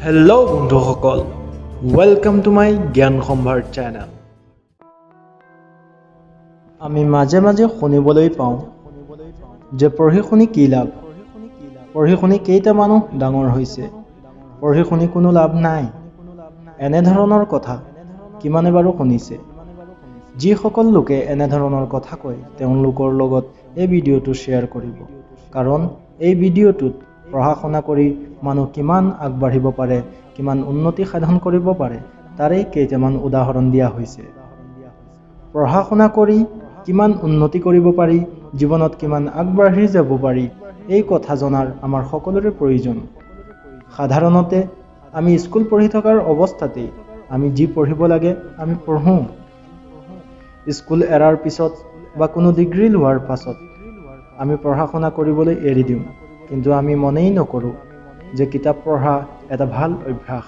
Hello' বন্ধুসকল, welcome to my জ্ঞান সম্ভাৰ চেনেল। আমি মাজে মাজে শুনিবলৈ পাওঁ যে পঢ়ি শুনি কি লাভ, পঢ়ি শুনি কেইটা মানুহ ডাঙৰ হৈছে, পঢ়ি শুনি কোনো লাভ নাই। এনেধৰণৰ কথা কিমানে বাৰু শুনিছে? যিসকল লোকে এনেধৰণৰ কথা কয়, তেওঁলোকৰ লগত এই ভিডিঅ'টো শ্বেয়াৰ কৰিব, কাৰণ এই ভিডিঅ'টোত পঢ়া শুনা কৰি মানুহ কিমান আগবাঢ়িব পাৰে, কিমান উন্নতি সাধন কৰিব পাৰে, তাৰেই কেইটামান উদাহৰণ দিয়া হৈছে। পঢ়া শুনা কৰি কিমান উন্নতি কৰিব পাৰি, জীৱনত কিমান আগবাঢ়ি যাব পাৰি, এই কথা জনাৰ আমাৰ সকলোৰে প্ৰয়োজন। সাধাৰণতে আমি স্কুল পঢ়ি থকাৰ অৱস্থাতেই আমি যি পঢ়িব লাগে আমি পঢ়োঁ। স্কুল এৰাৰ পিছত বা কোনো ডিগ্ৰী লোৱাৰ পাছত আমি পঢ়া শুনা কৰিবলৈ এৰি দিওঁ। কিন্তু আমি মনেই নকৰোঁ যে কিতাপ পঢ়া এটা ভাল অভ্যাস।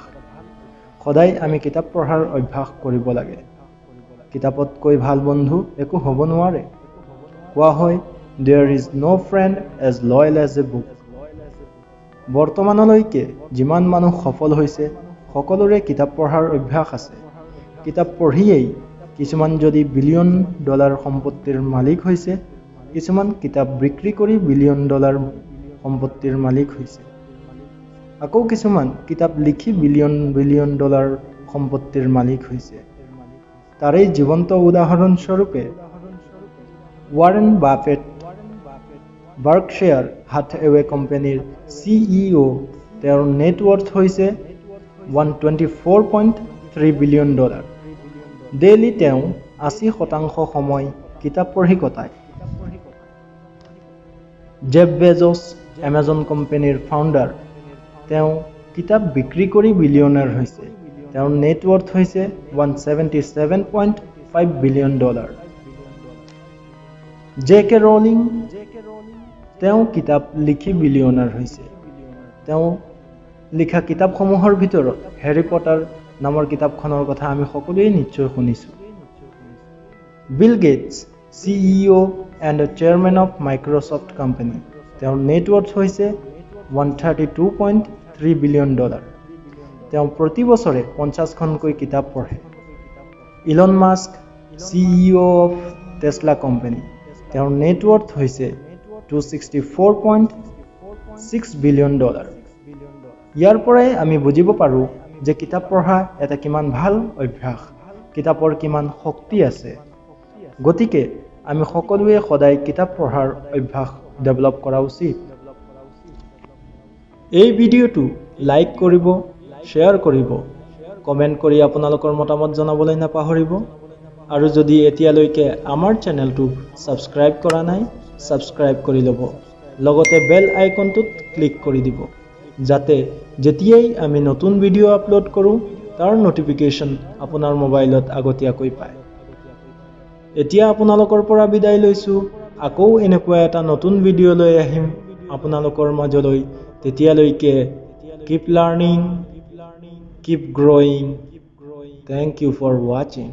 সদায় আমি কিতাপ পঢ়াৰ অভ্যাস কৰিব লাগে। কিতাপতকৈ ভাল বন্ধু একো হ'ব নোৱাৰে। কোৱা হয়, "There is no friend as loyal as a book." বৰ্তমানলৈকে যিমান মানুহ সফল হৈছে, সকলোৰে কিতাপ পঢ়াৰ অভ্যাস আছে। কিতাপ পঢ়িয়েই কিছুমান যদি বিলিয়ন ডলাৰ সম্পত্তিৰ মালিক হৈছে, কিছুমান কিতাপ বিক্ৰী কৰি বিলিয়ন ডলাৰ সম্পত্তিৰ মালিক হৈছে, আকৌ কিছুমান কিতাপ লিখি বিলিয়ন বিলিয়ন ডলাৰ সম্পত্তিৰ মালিক হৈছে। তাৰেই জীৱন্ত উদাহৰণস্বৰূপে ৱাৰেন বাফেট, বাৰ্কশ্বেয়াৰ হাথএৱে কোম্পানীৰ চিইঅ'। তেওঁৰ নেটৱৰ্থ হৈছে $124.3 billion। Daily তেওঁ 80% সময় কিতাপ পঢ়ি কটায়। জেফ বেজছ, এমাজন কোম্পানীৰ ফাউণ্ডাৰ, তেওঁ কিতাপ বিক্ৰী কৰি বিলিয়নাৰ হৈছে। তেওঁৰ নেটৱৰ্থ হৈছে $177.5 billion। J K rolling, তেওঁ কিতাপ লিখি বিলিয়নাৰ হৈছে। তেওঁ লিখা কিতাপসমূহৰ ভিতৰত হেৰী পটাৰ নামৰ কিতাপখনৰ কথা আমি সকলোৱে নিশ্চয় শুনিছোঁ। Bill Gates, CEO and chairman of Microsoft company, তেওঁৰ নেটৱৰ্থ হৈছে $132.3 billion। তেওঁ প্ৰতি বছৰে 50খনকৈ কিতাপ পঢ়ে। Elon Musk, CEO of Tesla company, তেওঁৰ নেটৱৰ্থ হৈছে $264.6 billion। ইয়াৰ পৰাই আমি বুজিব পাৰোঁ যে কিতাপ পঢ়া এটা কিমান ভাল অভ্যাস, কিতাপৰ কিমান শক্তি আছে। গতিকে আমি সকলোৱে সদায় কিতাপ পঢ়াৰ অভ্যাস ডেভেলপ কৰা উচিত। এই ভিডিঅ'টো লাইক কৰিব, শ্বেয়াৰ কৰিব, কমেণ্ট কৰি আপোনালোকৰ মতামত জনাবলৈ নাপাহৰিব আৰু যদি এতিয়ালৈকে আমাৰ চেনেলটো ছাবস্ক্ৰাইব কৰা নাই, ছাবস্ক্ৰাইব কৰি ল'ব, লগতে বেল আইকনটোত ক্লিক কৰি দিব, যাতে যেতিয়াই আমি নতুন ভিডিঅ' আপলোড কৰোঁ, তাৰ ন'টিফিকেশ্যন আপোনাৰ মোবাইলত আগতীয়াকৈ পায়। এতিয়া আপোনালোকৰ পৰা বিদায় লৈছোঁ। আকৌ এনেকুৱা এটা নতুন ভিডিঅ' লৈ আহিম আপোনালোকৰ মাজলৈ। তেতিয়ালৈকে keep learning, keep growing. Thank you for watching.